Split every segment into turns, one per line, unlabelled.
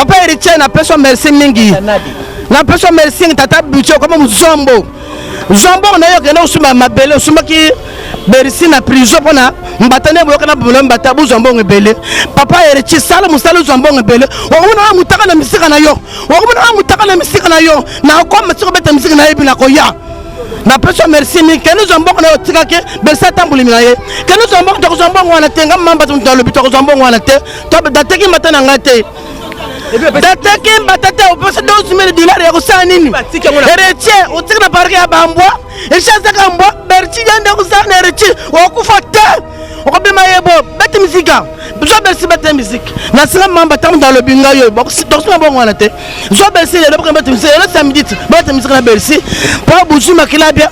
Papa Héritier, napesi yo merci mingi, napesi yo merci mingi. Tata budget okoma mozombo zombo na yo, okende kosumba mabele, osumbaki Bercy na prison mpona mbata nde boyoka na bola mbata, bozwa mbongo ebele. Papa Héritier, sala mosala, ozwa mbongo ebele. Okomona wa motaka na misika na yo, okomona wa motaka na misika na yo. Nakoma soki obeta misika nayebi nakoya. Napesi yo merci mingi. Kende ozwa mbongo na yo, otikaki Bercy atambolimi na ye. Kende ozwa mbongo, tokozwa mbongo wana te. Nga mamba moto alobi tokozwa mbongo wana te. Dateki mbata na ngai te, dateki mbata te. Opesa 12 000 dollars ya kosala nini? Héritier, otiki na parke ya bambwa, Héritier azaka mbwa. Bercy ya nde kosala na Héritier, okokufa te, okobima ye bo bete misika. Zwa Bercy, bete misike na singa mamba. Ntango moto alobi ngai oyo tokosima bongo wana te. Zwa Bercy lelo, boka bete misike lelo samedi, bete misike na Bercy mpo buzwi makila bia.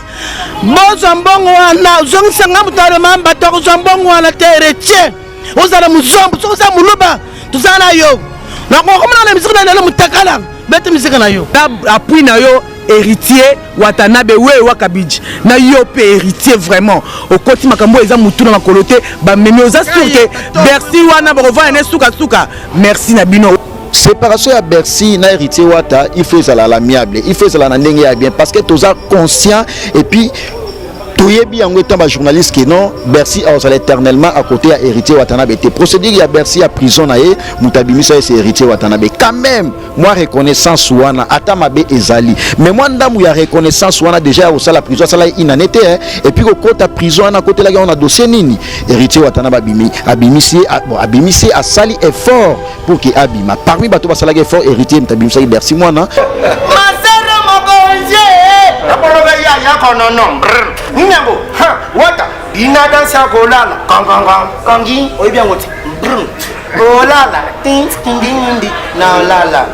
Bozwa mbongo wana, ozongisa ngai moto alobi mamba, tokozwa mbongo wana te. Héritier, ozala mozombo, soki oza moluba, tozala na yo. Nakokomona na misike na lelo motakala, bete misike na yo.
Appui na yo, Héritier Watanabe we Wakabiji na yo mpe. Héritier, vraiment okoti makambo oyo eza mutu na makolo te. Bamemi oza sûr ke Bercy wana bakovanda ne sukasuka. Merci na bino.
Séparation ya Bercy na Héritier Wata, il faut ezala l'amiable, il faut ezala na ndenge ya bien, parce que toza conscient et puis toyebi yango etant bajournaliste ke non, Bercy azala éternellement à côté ya Héritier Watanabe te. Procédure ya Bercy ya prison na ye, moto abimisa ye, c'est Héritier Watanabe. Quand même mwa reconnaissance wana, ata mabe ezali, mais mwa ndambu ya reconnaissance wana déjà ya kosala prison, asala ye une année te, hein. Et puis kokota prison wana, akotelaki yango na dossier nini? Héritier Watanabe abimi, abimisi ye, bon, abimisi ye, asali effort pour ke abima. Parmi bato basalaki effort, Héritier moto abimisaki Bercy mwana.
Masere mokonzi nakoloba ya yakonono nini yango wata bina dansi ya kolala kankankan kangi, oyebi yango te. Olala tindindi na olala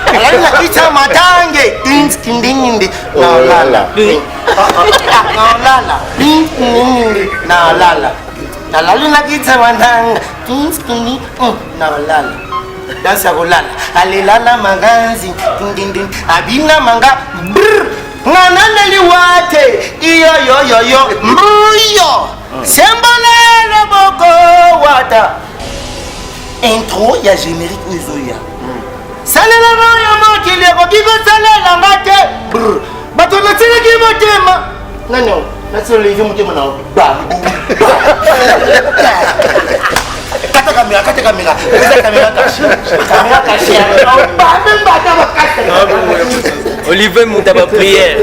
alali na kita matange tindindi na olala na olala tindindi na olala nalali na kita matanga tindindi na olala dansi ya kolala alelala manganzi ndindi abina manga brr nga naleli wate iyoyoyoyo mbuyo sembola loboko wata. Intro ya générique oyo ezoya, salela oyo mokili ekoki kosalelanga te. Brr, bato natilaki motema nani yango, natila Olivier motema na bambu. Kata caméra, kata caméra, eza caméra cachée, caméra cachée, bambe mbata makasi.
Olivier moto ya baprière.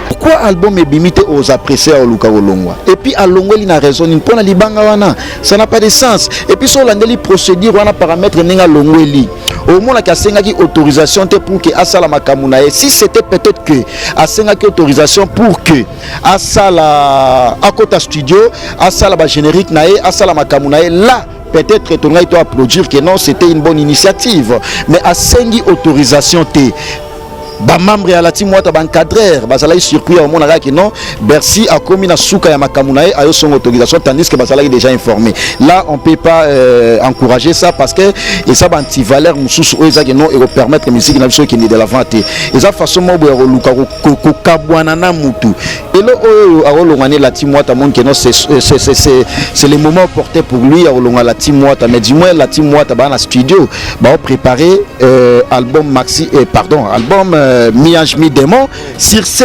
Pourquoi album ebimi te? Oza pressé ya oluka kolongwa, et puis alongweli na raison nini? Mpo na libanga wana, ça n'a pas de sens. Et puis so olandeli procédure wana, paramètre ndenge alongweli, omonaki asengaki autorisation te pour ke asala makambo na ye. Si c'était peut-être que asengaki autorisation pour que asala, akota studio, asala bagénérique na ye, asala makambo na ye, là peut-être tongai to applaudir que non, c'était une bonne initiative. Mais asengi autorisation te. Bamembre ya la team Wata, baencadreur bazalaki surpris ya omona kaka non, Bercy akomi na suka ya makambo na ye, ayosenga autorisation, tandis que bazalaki déjà informé. Là, on peut pas encourager ça, parce que eza baantivaleur mosusu oyo ezaki non, ekopermettre musique na biso ekende de l'avant te. Eza façon moko boye ya koluka kokabwana na mutu. Elo oyo akolonga ne la team Wata, moni ke non, c'est le moment opportun pour lui ya kolonga la team Wata. Mais du moins la team Wata baa na studio, baopréparer album maxi, pardon, album Mi-ange mi-démon. Sur ce,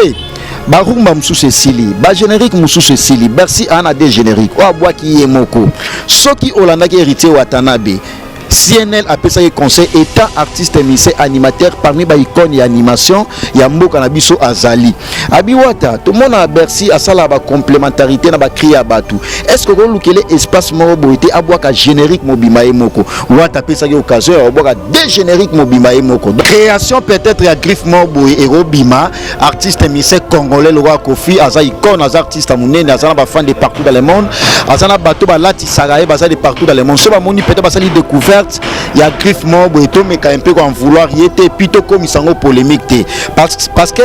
barumba mosusu esili, bagénérique mosusu esili. Bercy aa na de générique oyo abwaki ye moko. Soki olandaki Héritier Watanabe, CNL apesaki conseil étant artiste musicien animateur, parmi baicône ya animation ya mboka na biso azali abi Wata. Tomona Bercy asala bacomplémentarité na bacri ya bato. Est ce que okolukele espace moko boye te abwaka générique mobimba ye moko? Wata apesaki occasion ya kobwaka deux générique mobimba ye moko. Création peut-être ya griffe moko boye ekobima. Artiste musicien congolais lokola Kofi aza icône, aza artiste ya monene, aza na bafan de partout dans le monde, aza na bato balatisaka ye, baza de partout dans le monde. So bamoni peut-être basali découverte ya griffe moko boye, tomeka mpe koen vouloir ye te, puis tokomisa yango polémique te, parce que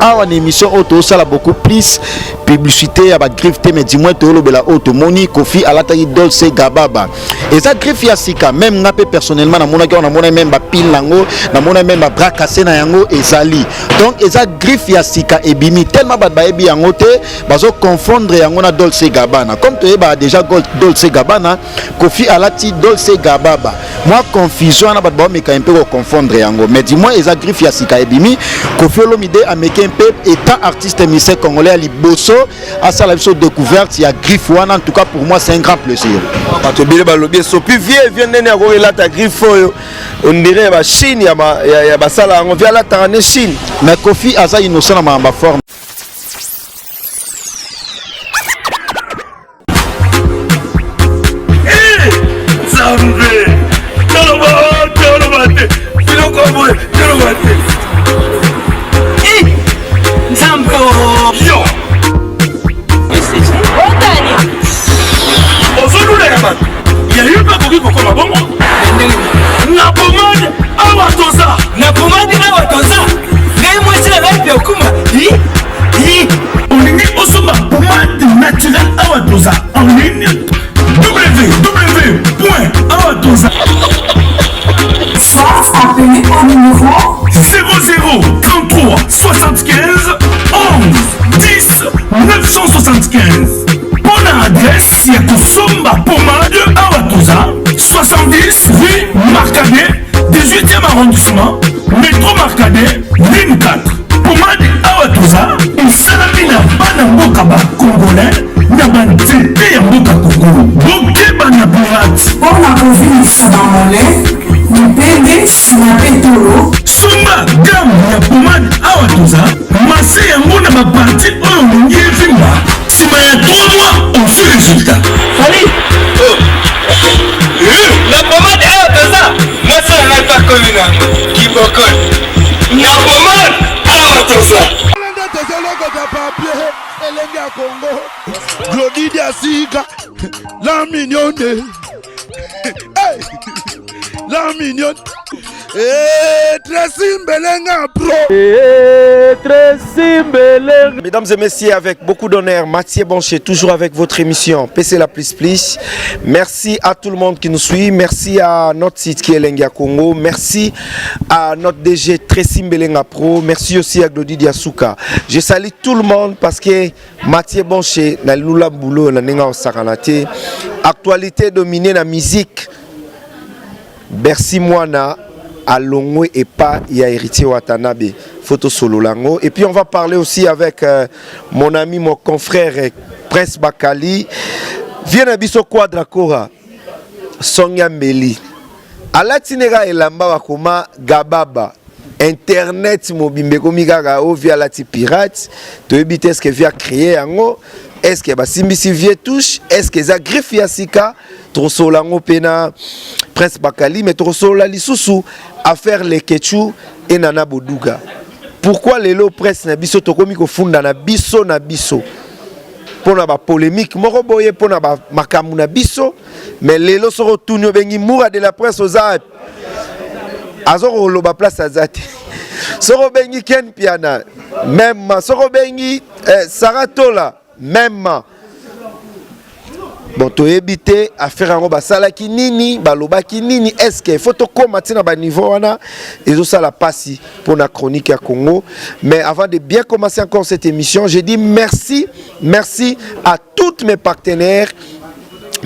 Awa na émission oyo tozosala beaucoup plus publicité ya bagriffe te, mais du moins toyolobela oyo tomoni Kofi alataki Dolce Gababa. Eza griffe ya sika. Même nga mpe personnellement namonaki yango, namonaki même bapile nango, namonaki même babras cassé na yango ezali. Donc eza griffe ya sika ebimi, tellement bato bayebi yango te, bazoconfondre yango na Dolce Gabana. Comme toyebaka déjà Dolce Gabana, Kofi alati Dolce Gababa, mwa confusion wana bato baomeka mpe koconfondre yango. Mais du moins eza griffe ya sika ebimi. Kofi Olomide ameki mpe étant artiste musicien congolais ya liboso asala biso découverte ya griffe wana. En tout cas, pour moi, c'est un grand plaisir.
Bato ebele balobi esopi vie vie ndenge akoki elata griffe oyo, on dirait ya bachine ya basala yango, vie alataka ne Chine.
Mais Kofi aza innocent na makambo ya forme.
Nzambe, toloba toloba te, biloko boye toloba te.
Nzambe
yo ozolulaka bato ya yo mpe akoki kokoma bongo na pomade awa toza.
Na pomade awa toza, ngai mwasi na ngai mpe okuma.
Olingi osomba pomade naturelle awa toza en ligne, www awa toza.
Soit appelez au numéro
00 33 75 11 10 975. Mpo na adresse ya kosomba pomade awa toza, 70 rue Marcadet, 18e arrondissement, métro Marcadet, ligne 4. Pomade awa toza esalami na bana mboka bacongolais na banzete ya mboka Kongo. Bokeba na pirate.
Mpo na kovimbisa bamole, mipende, nsima mpe tolo.
Somba gamme ya pomade awa toza, mase yango na baparti oyo olingi evimba. Nsima ya 3 mois, ozwi résultat.
Fali na pomade awa toza, mwasi na ngai mpe akomi nango kibokol na pomade awa toza.
Tozolokota papier elenge ya Congo, Glodi Diasika, la mignonne. Hey! La mignonne. Eh, Tracy Mbelenga Pro.
Mesdames et messieurs, avec beaucoup d'honneur, Mathieu Boncher, toujours avec votre émission PC la Plus Plus. Merci à tout le monde qui nous suit. Merci à notre site qui est Lenga Congo. Merci à notre DG Tracy Mbelenga Pro. Merci aussi à Glody Diasuka. Je salue tout le monde parce que Mathieu Boncher, na Lula Boulot, na Nenga Osakanate. Actualité dominée la musique. Bercy Mwana alongwe epa ya Héritier Watanabe, photo solo lango. Et puis on va parler aussi avec mon ami, mon confrère Prince Bakali. Viens na biso Quadra Kora Songa Mbeli alati neka elamba bakoma Gababa. Internet mobimba ekomi kaka o vie alati pirate. Toyebi te, est-ce vie acréé yango, est-ce que basimbisi vie touche, est-ce que eza griffe ya sika? Tokosolola yango mpe na Prince Bakali. Mais tokosolola lisusu affaire Lekechu e Nana Boduga. Pourquoi lelo presse na biso tokomi kofunda na biso na biso mpona bapolémique moko boye, mpona makambo na biso? Mais lelo soki otuni, obengi Moura de la presse, oza aza koloba place aza te. Soki obengi Ken Piana, même soki obengi Sara Tola, même. Bon, toyebi te affaire yango basalaki nini, balobaki nini. Est ce que faut tokóma ntina baniveau wana? Ezosala mpasi mpona chronique ya Congo. Mais avant de bien commencer encore cette émission, je dis merci, merci à toutes mes partenaires.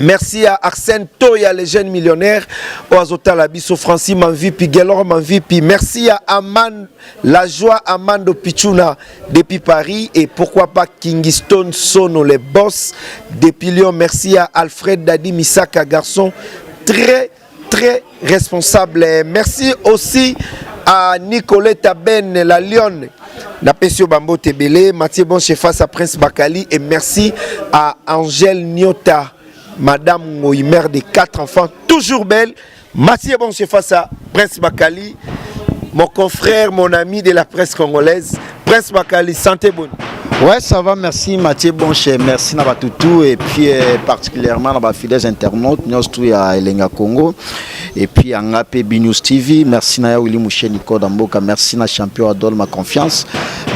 Merci à Arsène Toya, les jeunes millionnaires. Oazota Biso, Francis Manvipi, Gelor Manvipi. Merci à Aman, la joie Amando Pichuna depuis Paris. Et pourquoi pas Kingston Sono, les boss depuis Lyon. Merci à Alfred Dadi Misaka, garçon très, très responsable. Merci aussi à Nicoletta Ben, la Lyon. Napesio Bambo Tebele, Mathieu Bonche face à Prince Bakali. Et merci à Angèle Nyota, Madame Ngoyi, mère de quatre enfants, toujours belle. Mathieu Bonche face à Prince Bakali, mon confrère, mon ami de la presse congolaise. Prince Bakali, santé bonne.
Ouais, ça va, merci Mathieu Bonche, merci na batutu et puis particulièrement na ba fidèles internautes, nyonso tout ya Elenga Congo et puis ya nga pe B-News TV, merci na ya Willy Moucheni Koda Mboka, merci na champion Adol ma confiance,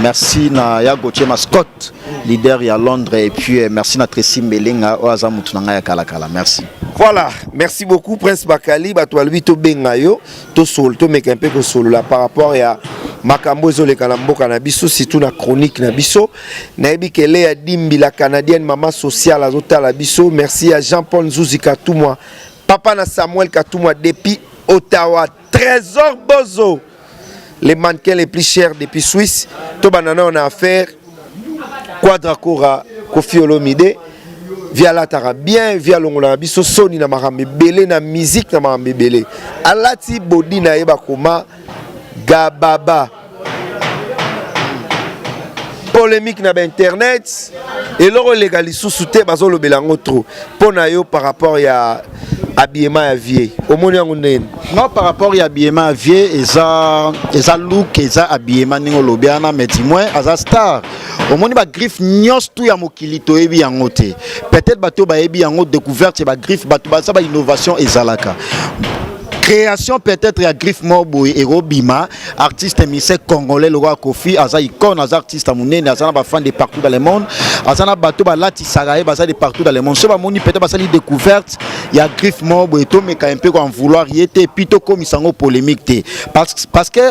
merci na ya Gauthier Mascotte, leader ya Londres et puis merci na Tracy Mbelenga oyo aza mutu na nga ya kala kala, merci.
Voilà, merci beaucoup Prince Bakali, bato balobi tobenga yo, tosolo tomeka mpe kosolola par rapport ya makambo ezoleka na mboka na biso, surtout na chronique na biso. Nayebi ke Léa Dimbi, la Canadienne, mama sociale, azotala biso. Merci à Jean-Paul Nzuzi Katumwa, papa na Samuel Katumwa depuis Ottawa, Trésor Bozo, les mannequins les plus chers depuis Suisse. Tobanda na affaire Quadra Kora Koffi Olomide. Vieux alataka bien, vieux alongolaka biso soni na makambo ebele na musique, na makambo ebele. Alati body na ye bakoma Gababa, polémique na bainternet, eloko eleka lisusu te, bazolobela yango trop. Mpo na yo, par rapport ya habillement ya vieux, omoni yango ndeni?
Non, par rapport ya habillement ya vieux, eza look, eza habillement ndenge olobi wana, mais du moins aza star. Omoni, bagriffe nyonso tu ya mokili toyebi yango te. Peut-être bato bayebi yango, découverte ya bagriffe, bato baza bainnovation, ezalaka création peut-être ya griffe moko boye ekobima. Artiste musicien congolais lokola Kofi aza icône, aza artiste ya monene, aza na bafan de partout dans le monde, aza na bato balatisaka ye, baza de partout dans le monde. So bamoni peut-être basali découverte ya griffe moko boye, tomeka mpe koen vouloir ye te, puis tokomisa yango polémique te, parce que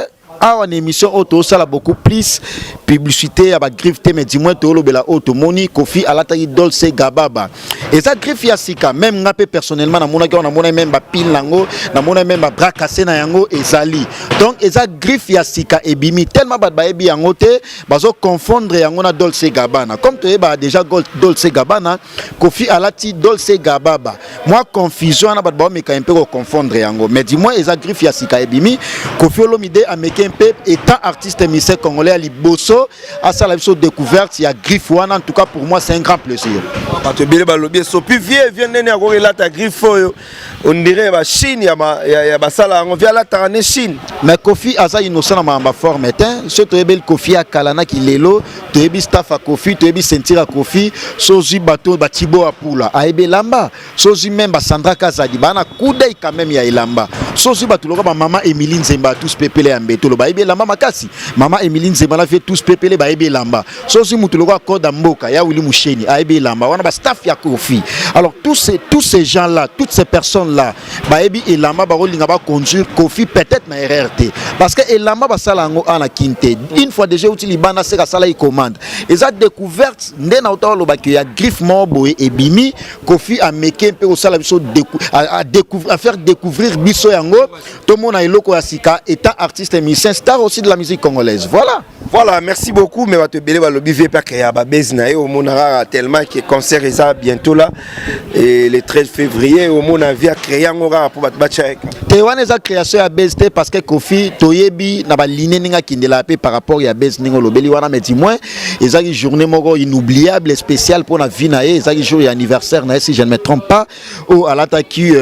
awa na émission oyo tozosala beaucoup plus publicité ya bagriffe te, mais du moins toolobela oyo tomoni. Kofi alataki Dolce Gababa, eza griffe ya sika. Même nga mpe personnellement namonaki wana, namonaki même bapile nango, namonaki même babras cassé na yango ezali. Donc eza griffe ya sika ebimi, tellement bato bayebi yango te, bazoconfondre yango na Dolce Gabana. Comme toyebaka déjà Dolce Gabana, Kofi alati Dolce Gababa, mwa confusion wana, bato baomeka mpe koconfondre yango, mais du moins eza griffe ya sika ebimi. Kofi Olomide ameki mpe étant artiste musicien congolais ya liboso asala biso découverte ya griffe wana. En tout cas, pour moi, c'est un grand plaisir.
Bato ebele balobi esopi vieux. Vieux ndeni akoki elata griffe oyo, on dirait bachine ya basala yango, vieux alataka ne Chine.
Mais Kofi aza innocent na makambo forme te. So toyebeli Kofi akala naki lelo, toyebi staff ya Kofi, toyebi ceinture ya Kofi. So ozwi bato batibo ya pula, ayebi elamba. So ozwi même basandra Kazadi, baa na coup d'œil quand même ya elamba. So ozwi bato lokola bamama Émilie Nzemba, tous pepele ya mbetolo, bayebi elamba makasi. Mama Émilie Nzemba na vieux tous pepele bayebi elamba. So ozwi mutu lokola Koda Mboka ya Willy Musheni, ayebi elamba. Wana bastaff ya Kofi. Alors tous ces gens là, toutes ces personnes là bayebi elamba, bakolinga baconduire Kofi peut-être na erreur te, parce que elamba basala yango awa na Kini te. Une fois déjà euti libanda, seka asalaki commande, eza découverte. Nde na ota olobaki ya griffe moko boye ebimi, Kofi ameke mpe kosala biso à faire découvrir biso yango, tomona eloko ya sika, étant artiste musicien, star aussi de la musique congolaise. Voilà.
Voilà, merci beaucoup. Mais bato ebele balobi vieux mpe akrea babase na ye. Omona kaka tellement ke concert eza bientôt là et le 13 février, omona vieux acréa yango kaka mpo bato batya eka.
Te, wana eza création ya base te, parce que Kofi toyebi na baline ndenge akendelaka mpe par rapport ya base ndenge olobeli wana. Mais du moins ezalaki journée moko inoubliable, spéciale mpona vie na ye. Ezalaki jour ya anniversaire na ye, si je ne me trompe pas, oyo alataki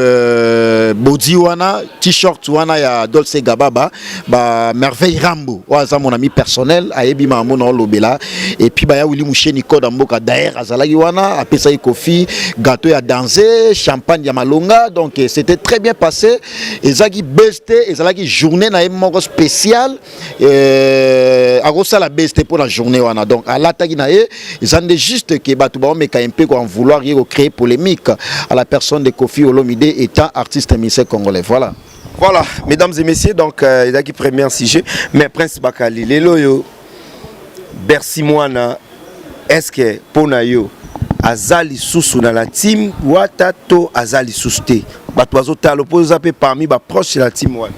body wana, t-shirt wana ya Dolce Gababa. Ba Merveille Rambo oyo aza mon ami personnel, ayebi makambo na olobela. Et puis baya Willy Musheni Code ya mboka d'ailleurs azalaki wana, apesaki Kofi gâteau ya danse, champagne ya malonga. Donc c'était très bien passé. Ezalaki base te, ezalaki journée na ye moko spéciale. Akosala base te mpona journée wana, donc alataki na ye. Eza nde juste ke bato baomeka mpe koen vouloir ye, kocréer polémique à la personne de Kofi Olomide étant artiste musicien congolais. Voilà.
Voilà, mesdames et messieurs, donc ezalaki premier sujet. Mais Prince Bakali, lelo oyo Bercy Mwana, est ce que mpo na yo aza lisusu na la team Wata to aza lisusu te? Bato bazotala mpo oza mpe parmi baproche ya la team wana.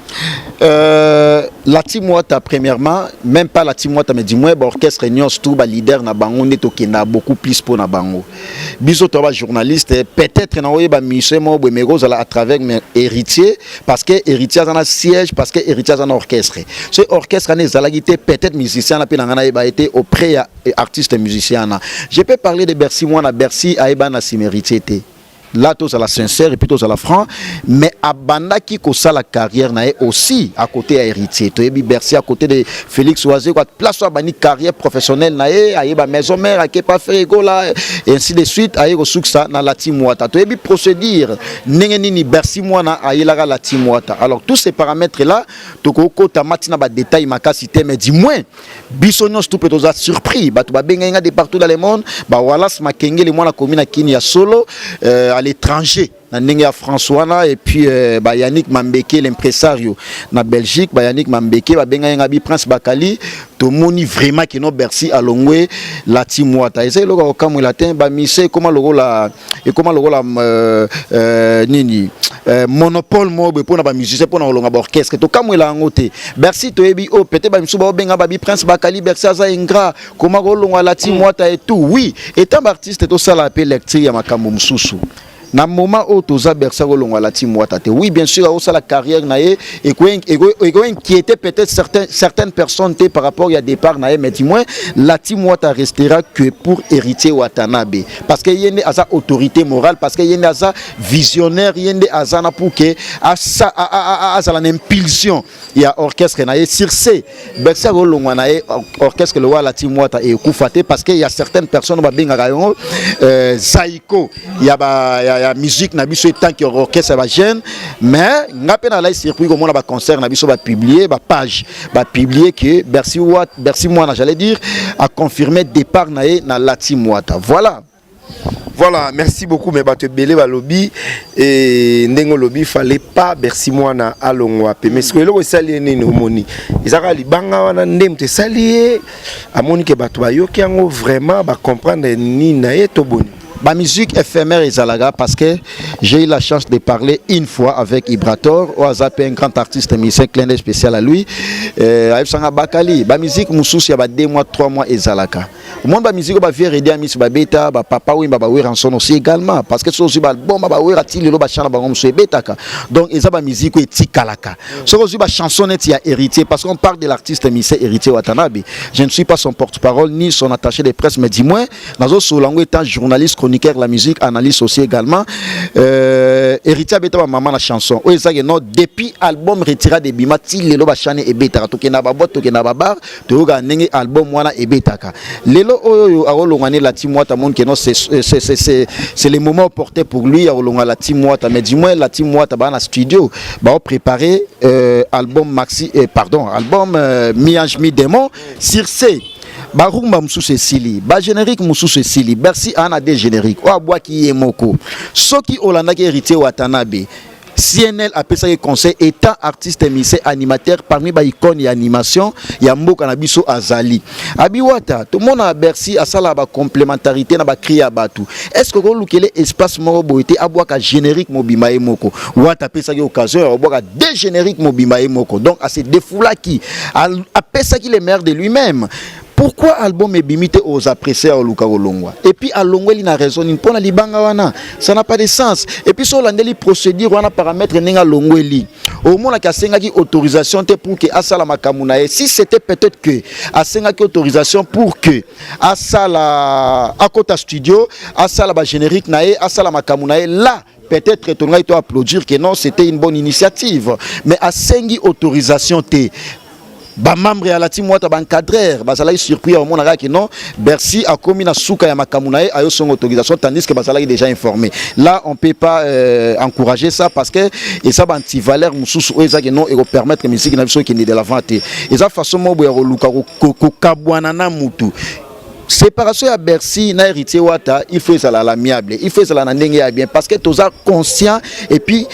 La team Wata, premièrement, même pas la team Wata, mais du moins baorchestre nyonso tout, baleader na bango nde tokenda beaucoup plus mpo na bango. Biso to bajournaliste, peut-être na oyeba mission moko boye, mais kozala à travers mais héritier, parce que héritier aza na siège, parce que héritier aza na orchestre. So orchestre wana ezalaki te, peut-être musicien na mpe na ngai nayeba ye te auprès ya artiste musicien wana. Je peux parler de Bercy Mwana. Bercy ayeba na nsima héritier te. Là, tozala sincère et puis tozala franc, mais abandaki kosala carrière na ye aussi à côté ya Héritier. Toyebi Bercy à côté de Félix Wazekwa, place oyo abandi carrière professionnelle na ye, ayeba Maison Mère, akepa Ferre Gola et ainsi de suite, aye kosukisa na la Team Wata. Toyebi procédure ndenge nini Bercy mwana ayelaka la Team Wata. Alors, tous ces paramètres là, tokokota mati na badétail makasi te, mais du moins biso nyonso tu mpe toza surpris. Bato babengai nga de partout dans le monde, bawalas Makengeli mwana komi na kini ya solo à l'étranger na ndenge ya France wana, et puis ba Yannick Mambeke, l'impresario na Belgique, ba Yannick Mambeke babengai nga bi Prince Bakali, tomoni vraiment que no Bercy alongwe la Team Wata. Eza eloko kokamwela te. Bamise ekoma lokola nini, monopole moko boye mpona bamusicien, mpona kolonga baorchestre. Tokamwela yango te. Bercy toyebi oyo peut-être bamisusu baobenga babi Prince Bakali, Bercy aza ingrat, koma kolongwa la Team Wata et tout. Oui, étant baartiste, tosala mpe lecture ya makambo mosusu. Na moment oyo toza, Bercy akolongwa la Team Wata te. Oui, bien sûr, akosala carrière na ye, ekoinquiéter peut-être certaines personnes te par rapport ya départ na ye, mais du moins la Team Wata restera que pour Héritier Watanabe, parce que ye nde aza autorité morale, parce que ye nde aza visionnaire, ye nde aza na pour que azala na impulsion ya orchestre na ye. Sur ce, Bercy akolongwa na ye orchestre lowa la Team Wata ekufa te, parce que ya certaines personnes babengaka yango zaiko ya, ba, ya, ya musique na biso étant que orchestre ya bajeune. Mais nga mpe nalai surpris komona baconcert na biso bapublier, bapage bapublier que Bercy, Wat, Bercy mwana, j'allais dire, a confirmé départ na ye na la Team Wata. Voilà.
Voilà, merci beaucoup. Mais bato ebele balobi e ndenge olobi, fallait pas Bercy mwana alongwa pe. Mais sikoyo eloko esali ye nini? Omoni eza kaka libanga wana nde moto esali ye, amoni ke bato bayoki yango vraiment, bacomprendre nini na ye to boni?
Ba musique éphémère ezalaka, parce que j'ai eu la chance de parler une fois avec Ibrator oyo aza mpe un grand artiste musicien, clin d'œil spécial à lui. Ayebisanga Bakali, bamusique mosusu ya ba 2 mois, 3 mois ezalaka. Omoni bamusique oyo bavieux Reddy Amisi babeta, bapapa Wemba, baWerrason aussi également, parce que soki ozwi baalbum bawera ti lelo, bachant na bango mosusu ebetaka. Donc eza bamusique oyo etikalaka. Soki ozwi bachanson neti ya Héritier, parce qu'on parle de l'artiste musicien Héritier Watanabe, je ne suis pas son porte-parole ni son attaché de presse, mais du moins nazosolola yango étant journaliste, chroniqueur la musique, analyste aussi également. Héritier abeta bamama na chanson oyo ezaki non, depuis album Retirada ebima ti lelo, bachane ebetaka. Tokenda baboîte, tokenda babar, toyokaka ndenge album wana ebetaka. Lelo oyo oyo akolonga ne la Team Wata, moni que non, c'est le moment opportun pour lui ya kolonga la Team Wata. Mais du moins la Team Wata baa na studio, baopréparer album maxi, pardon, album Mi-ange Mi-démon. Sur ce, barumba mosusu esili, bagénérique mosusu esili. Bercy aa na de générique oyo abwaki ye moko. Soki olandaki Héritier Watanabe, CNL apesaki conseil étant artiste musicien animateur, parmi baicône ya animation ya mboka na biso azali abi Wata. Tomona Bercy asala bacomplémentarité na bacri ya bato. Est ce que kolukele espace moko boye te abwaka générique mobimba ye moko? Wata apesaki occasion ya kobwaka deux générique mobimba ye moko, donc ase défoulaki, apesaki le meilleur de lui-même. Pourquoi album ebimi te, oza pressé ya oluka kolongwa? Et puis alongweli na raison nini? Mpona libanga wana, ça n'a pas de sens. Et puis so olandeli procédure wana, paramètre ndenge alongweli, omonaki asengaki autorisation te pour que asala makambo na ye. Si c'était peut-être que asengaki autorisation pour que asala, akota studio, asala bagénérique na ye, asala makambo na ye, là peut-être tolingaki to applaudir que non, c'était une bonne initiative. Mais asengi autorisation te. Bamembre ya la Team Wata, baencadreur bazalaki surpris ya komona kaka non, Bercy akomi na suka ya makambo na ye, ayosonga autorisation, tandis que bazalaki déjà informé. Là, on peut pas encourager ça, parce que eza baantivaleur mosusu oyo ezaki non, ekopermettre musique na biso ekende de l'avant te. Eza façon moko boye ya koluka kokabwana na mutu. Séparation ya Bercy na Héritier Wata, il faut ezala à l'amiable, il faut ezala na ndenge ya bien, parce que toza conscient et puis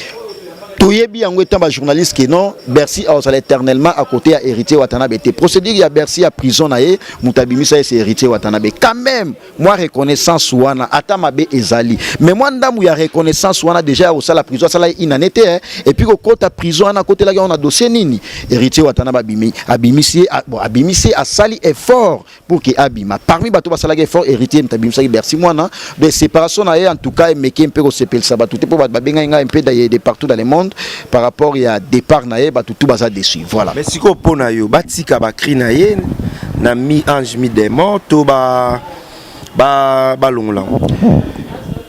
toyebi yango étant bajournaliste que non, Bercy azala éternellement à côté ya Héritier Watanabe te. Procédure ya Bercy ya prison na ye, moto abimisa ye c'est Héritier Watanabe. Quand même mwa reconnaissance wana, ata mabe ezali, mais mwa ndambu ya reconnaissance wana déjà ya kosala prison, asala ye inane te, et puis kokota prison wana, akotelaki yango na dossier nini? Héritier Watanabe abimi, abimisi ye, bon, abimisi ye, asali effort pour que abima. Parmi bato basalaki effort, Héritier moto abimisaki Bercy mwana. De séparation na ye, en tout cas emeki mpe kosepelisa bato te, mpo bato babengai ngai mpe de partout dans le monde par rapport ya départ na ye. Bato tout baza déçu, voilà.
Mais sikoyo mpo na yo, batika bacri na ye na Mi-ange Mi-démon to balongola yango?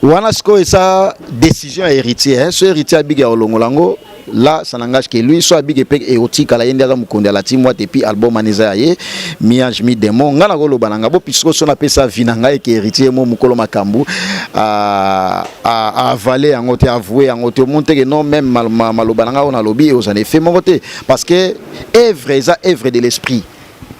Wana sikoyo eza décision ya héritier, hein. So héritier abiki ya kolongola yango, là ça n'engage que lui. So abiki mpe ekotikala, ye nde aza mokonzi, alati mwate. Et puis album wana eza ya ye, mi-ange mi-démon. Ngai nakoloba na nga bo puisque so napesa vie na ngai eke héritier mo mokolo makambo aavaler yango te, avouer yango te, omoni teke non, même maloba na ngai oyo nalobi ozala effet moko te, parce que œuvre eza œuvre de l'esprit.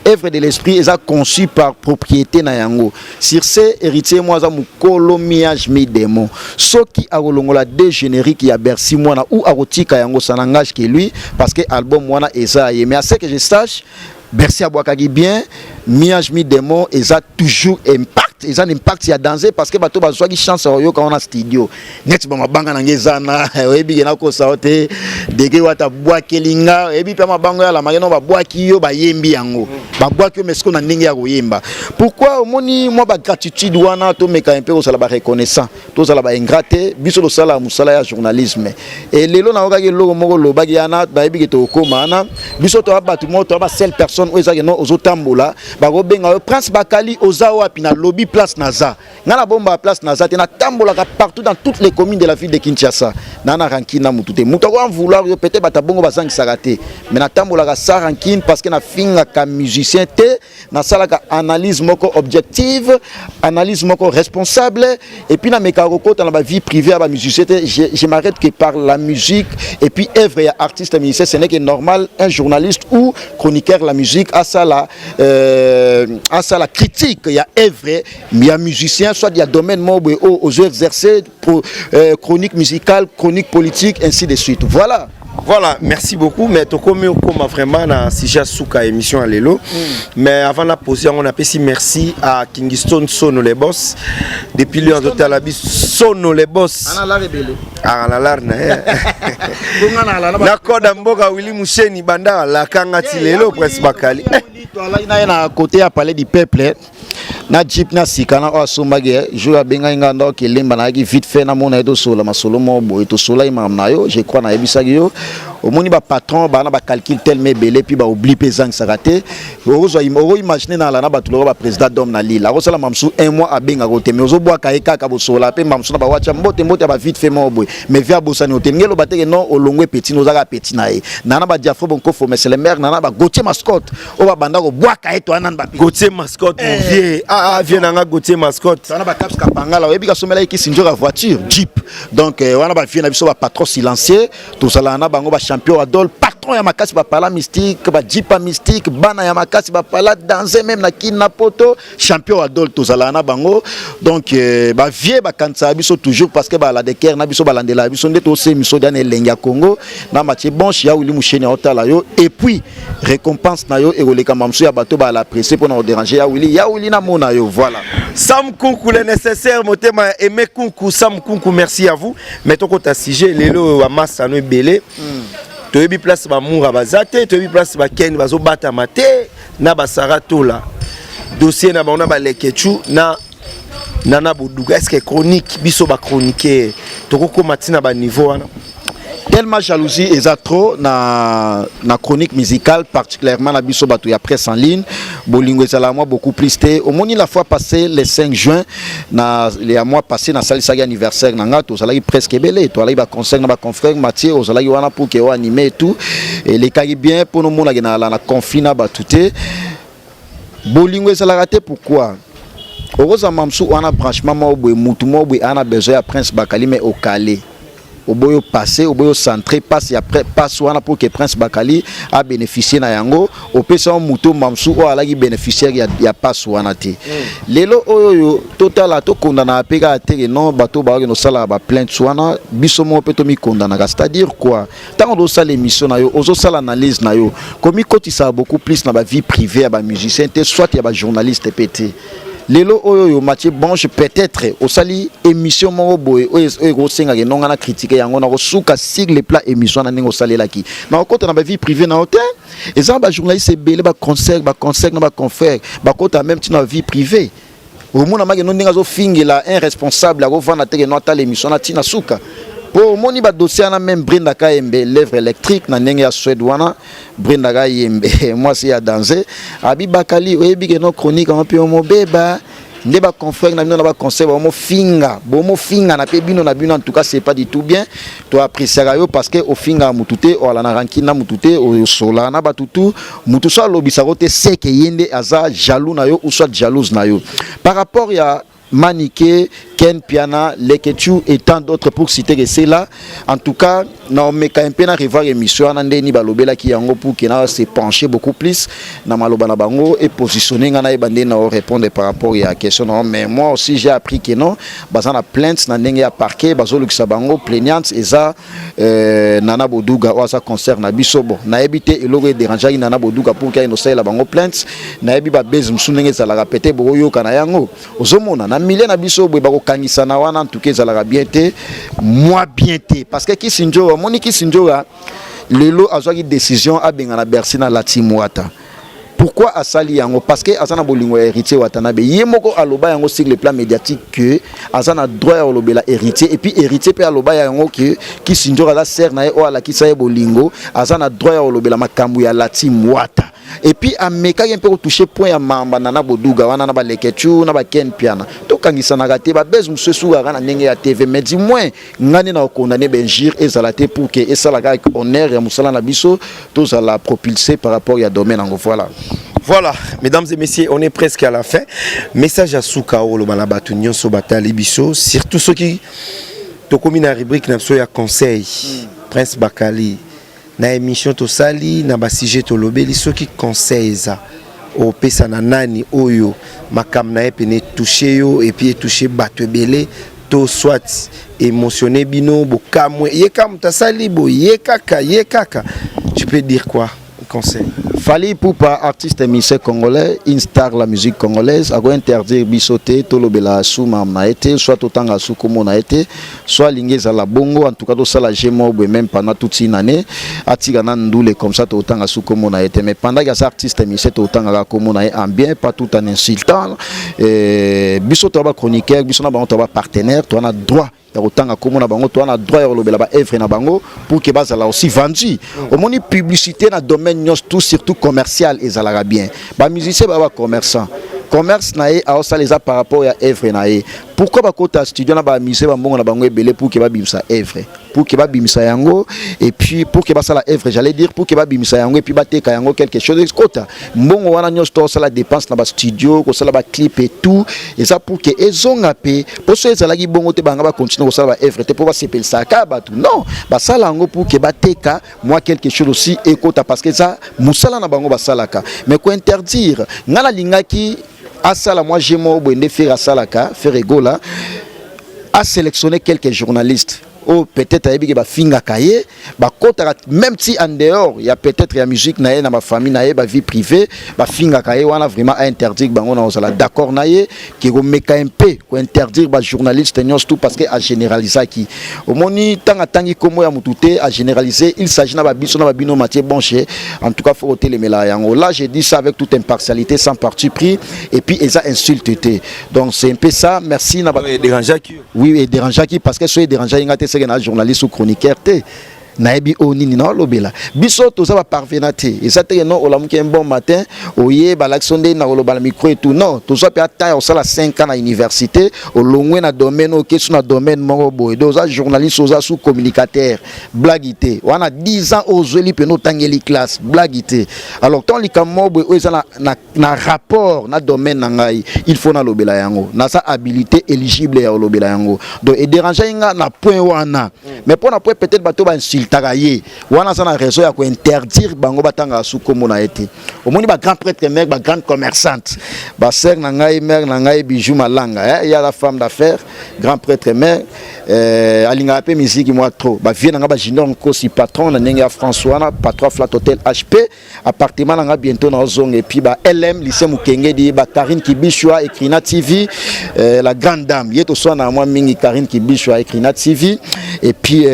Œuvre de l'esprit eza conçu par propriété na yango. Sur ce, héritier mo aza mokolo mi-ange mi-démon. Soki akolongola deux générique ya Bercy Mwana ou akotika yango, ça n'engage que lui, parce que album wana eza ye. Mais à ce que je sache, Bercy abwakaki bien mi-ange mi-démon, eza toujours impact, eza na impact ya danger, parce que bato bazwaki chance ya koyoka wana studio neti bamabanga na ngai eza na oyebi ke nakosa yo te dege wata bwakeli nga, oyebi mpe mabanga oyo alamaki no babwaki yo, bayembi yango, babwaki yo, mais sikoyo na ndenge ya koyemba. Pourquoi omoni mwa bagratitude wana? Tomeka mpe kozala bareconnaissant, tozala baingrat te. Biso tosala mosala ya journalisme e lelo nayokaki eloko moko olobaki wana, bayebi ke tokokóma wana. Biso toya bato moko, toya baseule personne oyo ezaki no ozotambola, bakobenga yo Prince Bakali, oza wapi? Nalobi place naza, ngai nabomba place naza te. Natambolaka partout dans toutes les communes de la ville de Kinshasa. Na rancune na mutu te. Mutu akoka vouloir yo peut-être, bato bongo bazangisaka te, mais natambolaka sans rancune, parce que nafingaka musicien te. Nasalaka analyse moko objective, analyse moko responsable, et puis namekaka kokota na bavie privée ya bamusicien te. Je m'arrête que par la musique et puis œuvre ya artiste musicien. Ce n'est que normal, un journaliste ou chroniqueur la musique asala critique ya œuvre ya musicien, soit ya domaine moko boye oyo ozo exercer pour chronique musicale, chronique politique, ainsi de suite, voilà.
Voilà, merci beaucoup. Mais tokomi okoma vraiment na sujet suka émission ya lelo. Mais avant na poser yango, napesi merci à Kingston Sono les boss. Depuis lui azotala biso, Sono les boss. Ana lar na ye. Na koda mboka Willy Musheni banda alakanga ti lelo Prince Bakali.
Toalaki na ye na côté ya Palais du Peuple na jeep na sika na oyo asombaki. Jour abengaki nga ndako elemba, nayaki vite fait, namona ye, tosola masolo moko boye, tosolaki makambo na yo. Je crois nayebisaki yo, omoni bapatron baa na bacalcul tellement ebele, puis baoubli mpe ezangisaka te. Okoimagine na ala na bato loko baprésident d'homme na lille, akosala mamosu un mois abengaka te, mais ozobwaka ye kaka, bosola mpe mamosu na bawatya mbote mbote ya bavite fait moko boye, mais vi abosani yo te. Ndenge eloba teke non, olongwe petit, ozaka petit na ye nana badiafro bonkofo, mais c'est le maire nana baGautier Mascotte oyo babanda kobwaka ye to wana nani bapi.
Gautier Mascotte, mon vieux. Ah, ah, vieux nanga Gautier Mascotte.
Wana bacaps kapangala, oyebi kasomelaki kisinjoka voiture jeep. Donc wana bavieux na biso, bapatron silencieux, tozalaka na bango, bachampion adol, patron ya makasi, bapala mystique, bajipa mystique, bana ya makasi, bapala danse même na kini na poto, champion adol, tozalaka na bango. Donc bavieux bakanisaka biso toujours, parce que balade cœur na biso, balandelaka biso nde tose miso dia na elenge ya Congo na Matie Bonche ya Wili Musheni aotala yo. Et puis récompense na yo ekoleka mosusu ya bato bala pressé mpona kodéranger ya Wili, ya Wili namona yo, voilà.
Sam Kunku, le nécessaire, motema Aimé Kunku, Sam Kunku, merci à vous. Mais tokota sujet lelo wa masano ebele. Toyebi place bamoura baza te, toyebi place bakeni bazobatama te na basara tola. Dossier na bango na balekechu na nana boduga, est-ce que chronique biso bachroniqueur tokokóma ntina baniveau wana?
Tellement jalousie eza trop na chronique musicale, particulièrement na biso bato ya presse en ligne. Bolingo ezala mwa beaucoup plus te. Omoni, la fois passée, le 5 juin na ya mois passé, nasalisaki anniversaire na nga, tozalaki presque ebele, tozalaki baconcert na baconfrère. Mathieu ozalaki wana pour ke oanime et tout elekaki bien, mpo nomonaki na conflit na bato te. Bolingo ezalaka te. Pourquoi? Okozala mosusu wana branchement moko boye, mutu moko boye aa na besoin ya Prince Bakali, mais okale oboyi opasse, oboyi ocentre passe ya passe wana pour que Prince Bakali abénéficie na yango. Opesa yo moto mamosu oyo alaki bénéficiaire ya passe wana te. Lelo oyo oyo totala, tokondana mpe kaka teke non, bato bakokende kosala baplainte wana, biso moko mpe tomikondanaka. C'est-à-dire quoi? Ntango tozosala émission na yo, ozosala analyse na yo, komikotisa beaucoup plus na bavie privée ya bamusicien te, soit ya bajournaliste mpe te. Lelo oyo oyo Mathieu Bonche, peut-être osali émission moko boye oyo ekosengaka enonga na critique yango, na kosuka sur le plat émission na ndenge osalelaki na kokota na bavie privée na yo te. Eza na bajournaliste ebele, baconcert, baconcert na baconfrère, bakota même ntina bavie privée. Omona make no ndenge azofingela un responsable, akovanda teke no atala émission na ntina suka mpo omoni badossier wana. Même Brenda Kayembe, lèvre électrique na ndenge ya Suède wana, Brenda Kayembe mwasi ya danse, abi Bakali, oyebi ke no chronique yango mpe omobeba. Nde ba confrères na bino na ba conseil bomofinga, bomofingana mpe bino na bino. En tout cas, c'est pas du tout bien. To appréciaka yo parce que ofingaka mutu te, oala na rancune na mutu te, osola na bato tu. Mutu so alobisaka te, seke ye nde aza jaloux na yo ou soit jalouse na yo. Par rapport ya Manike, Ken Piana, Lekechu et tant d'autres, pour citer que c'est là. En tout cas, na meka un peu na revoir émission wana ndeni balobelaki yango pour que na se pencher beaucoup plus na maloba na bango et positionner nga na yeba na répondre par rapport à question. Non, mais moi aussi j'ai appris que non, baza na plainte na ndenge ya parquet, bazolukisa bango. Plaignante eza Nana Boduga oyo aza concert na biso. Bon, nayebi te eloko edérangeaki Nana Boduga pour que inosalela bango plainte. Nayebi babese mosusu ndenge ezalaka, peut-être bokoyoka na yango. Ozomona na milieu na biso boye bakokangisana wana. En tout cas, ezalaka bien te, moi bien te, parce que Kisi Nzoka, omoni Kisi Nzoka lelo azwaki décision abengana Bercy na Lati Mwata. Pourquoi asali yango? Parce que aza na bolingo ya Héritier Watanabe. Ye moko aloba yango sur le plan médiatique que aza na droit ya kolobela Héritier. Et puis Héritier mpe aloba yango ke Kisi Nzoka aza sœur na ye oyo alakisa ye bolingo, aza na droit ya kolobela makambo ya Lati Mwata. Et puis amekaki mpe kotouche point ya mamba na Boduga wana na baleketu na baken Piana. Tokangisanaka te, babese mosusu esukaka na ndenge ya TV, mais du moins nga nde na kokondane bainjure ezala te pour ke esalaka honneur ya mosala na biso, tozala propulsé par rapport ya domaine yango. Voilà.
Voilà, mesdames et messieurs, on est presque à la fin. Message ya suka oloba na bato nyonso batali biso, surtout ceux qui tokomi na rubrique na biso ya conseil. Prince Bakali, na émission tosali na basujet tolobeli, soki conseil eza opesa na nani oyo makambo na ye pene touche yo et puis etouche bato ebele to soit émotionné bino bokamwe, ye kaka moto asali boye, ye kaka, ye kaka, tu peux dire quoi, conseil?
Fally Ipupa, artiste musicien congolais, une star la musique congolaise, ako interdire biso te tolobela su makambo na ye te, soit totanga su kombo na ye te, soit alingi ezala bongo. En tout cas, tosala je moko boye même pendant toute une année, atika na ndule comme ça, totanga su kombo na ye te. Mais pendant que aza artiste musicien, totangaka kombo na ye en bien, pas tout en insultant. Biso toza bachroniqueur, biso na bango toza bapartenaire, toza na droit ya kotanga kombo na bango, toza na droit ya kolobela baœuvre na bango pour ke bazala aussi vendu. Omoni, publicité na domaine nyonso tout, surtout commercial, ezalaka bien. Bamusicien baa bacommerçant, commerce na ye aosala eza par rapport ya œuvre na ye. Pourquoi bakota studio na bamusicien, bambongo na bango ebele, pour ke babimisa œuvre, pour ke babimisa yango et puis pour ke basala œuvre, j'allais dire, pour ke babimisa yango et puis bateka yango, quelque chose ekota. Mbongo wana nyonso tosala dépense na bastudio, kosala baclip et tout, eza pour ke ezonga mpe. Mpo so ezalaki bongo te, banga bacontinue kosala baœuvre te mpo basepelisaka bato. Non, basala yango pour ke bateka mwa quelque chose aussi ekota, parce que eza mosala na bango basalaka. Mais kointerdire, ngai nalingaki asala mwa je moko boye nde Ferre asalaka. Ferre Gola asélectionné quelques journalistes oyo peut-être ayebi ke bafingaka ye, bakotaka même ti en dehors ya peut-être ya musique na ye, na bafamille na ye, bavie privée, bafingaka ye wana, vraiment ainterdire bango na kozala d'accord na ye ke komeka mpe kointerdire bajournaliste nyonso tout, parce que agénéralisaki. Omoni, ntango atangi nkombo ya motu te, agénéralisé. Il s'agit na babiso na babino Matie Bonche. En tout cas, faut kotelemela yango. Là, j'ai dit ça avec toute impartialité, sans parti pris, et puis eza insulte te. Donc c'est un peu ça. Merci na
dérangeaki?
Oui, edérangeaki, parce que so edérangeaki nga te, seke na journaliste ou chroniqueur te, nayebi oyo nini naolobela. Biso toza baparvenant te. Eza teke non, olamuki un bon matin, oye balakisi nde na koloba na micro et tout. Non, tozwa mpe ata ya kosala 5 ans na université, olongwe na domaine, okesu na domaine moko boye. Donc oza journaliste, oza sous communicateur, blague te wana. 10 ans oyo ozweli mpena, otangeli classe, blague te. Alors tant likambo moko boye oyo eza na rapport na domaine na ngai, il faut nalobela yango. Naza habilité, éligible ya kolobela yango. Donc edérangeaki nga na point wana. Mais mpo na point peut-être bato bainsultaka ye wana, aza na raison ya kointerdire bango batangaka su kombo na ye te. Omoni, bagrand prêtre mare, bagrande commerçante, basœur na ngai, mare na ngai Bijou Malanga, eh, ya la femme d'affaires, grand prêtre mare, alingaka mpe miziki mwa trop. Bavie na ngai, bajunior Nkosi, patron na ndenge ya France wana, patron Flat Hotel HP, appartement na ngai bientôt naozonga. Et puis ba LM Lycée Mokengedi, ba Karine Kibishwa, Ecrina TV, la grande dame ye toswana na mwa mingi, Karine Kibishwa, Ecrina TV. Et puis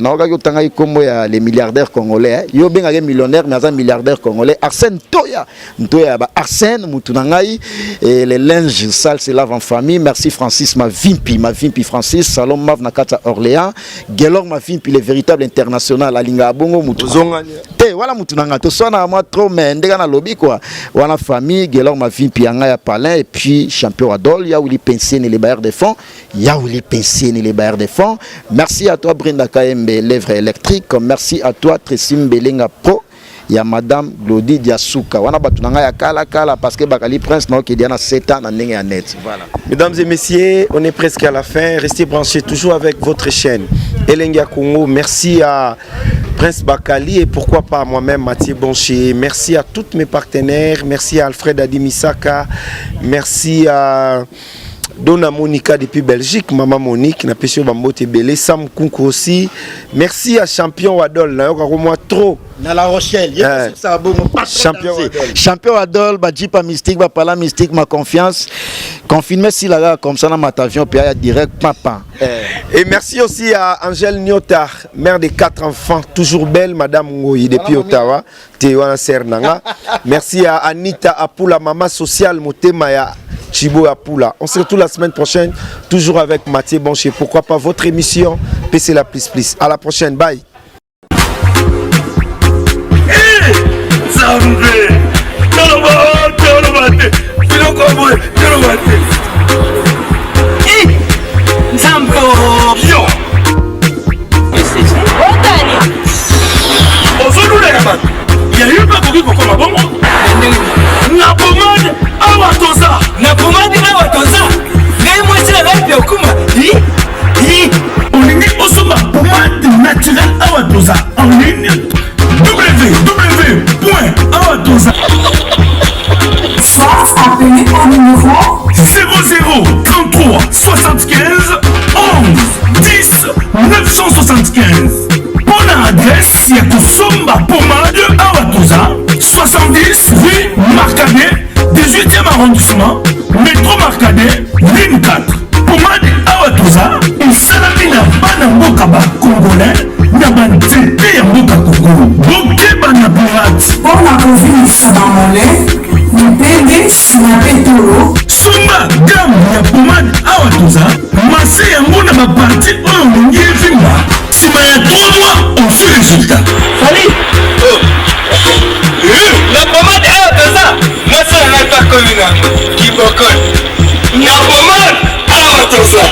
naokaki otangaki kombo ya les milliardaires congolais, hein. Yo bengaka millionnaire, mais aza milliardaire congolais. Arsène Toya, Ntoya ba Arsène mutu na ngai, et les linges sales se lavent en famille. Merci Francis Mavimpi, Mavimpi Francis, Salon Mav na kati ya Orléans. Gelor Mavimpi, le véritable international, alinga bongo mutu. Te wana mutu na ngai toswana mwa trop, mais ndenge nalobi quoi, wana famille Gelor Mavimpi ya ngai ya Palin. Et puis champion Adol ya Willy Pensene, les bailleurs de fonds, ya Willy Pensene, les bailleurs de fonds. Merci à toi Brenda Kaembe, lèvres électrique. Merci à toi Tracy Mbelenga Pro ya madame Glody Diasuka. Wana bato na ngai ya kala kala, parce que Bakali Prince naokedi na 7 ans na ndenge ya net, voilà.
Mesdames et messieurs, on est presque à la fin. Restez branchés toujours avec votre chaîne Elengi Congo. Merci à Prince Bakali et pourquoi pas moi-même Mathieu Boncher. Merci à tous mes partenaires. Merci à Alfred Adimisaka. Merci à Donna Monica depuis Belgique, Maman Monique, na pesi bambote ebele, Sam Kunku aussi. Merci à Champion Wadol, na moi trop.
Na La Rochelle,
eh,
bon,
Champion Wadol.
Champion Wadol, ba Jeep mystique, ba pala mystique, ma confiance. Confirmé si là comme ça dans ma avion puis direct papa.
Eh. Et merci aussi à Angèle Nyota, mère de quatre enfants, toujours belle, Madame Ngoyi depuis Ottawa. Tewana Sernanga. Merci à Anita Apula, maman sociale Motema ya Chibo Apula. On se retrouve la semaine prochaine, toujours avec Mathieu Boncher. Pourquoi pas votre émission PC la plus plus. À la prochaine, bye.
Nzambe, toloba toloba te, biloko boye toloba te.
Nzambe
yo ozolulaka bato ya yo mpe akoki kokoma bongo na pomade awa toza.
Na pomade awa toza, ngai mwasi na ngai mpe okuma.
Olingi osomba pomade naturelle awa toza en ligne, www awa toza.
Soit appelez au numéro
00 33 75 11 10 975. Mpo na adresse ya kosomba pomade awa toza, 70 rue Marcadet, 18e arrondissement, métro Marcadet, ligne 4. Pomade awa toza esalami na bana mboka bacongolais na banzete ya mboka Kongo. Bokeba na pirate.
Mpo na kovimbisa bamole, mipende, nsima mpe tolo.
Somba gamme ya pomade awa toza, mase yango na baparties oyo olingi evimba. Nsima ya 3 mois, ozwi résultat.
Fali na pomade awa toza, mwasi na ngai mpe akomi nango kibokol na pomade awa toza.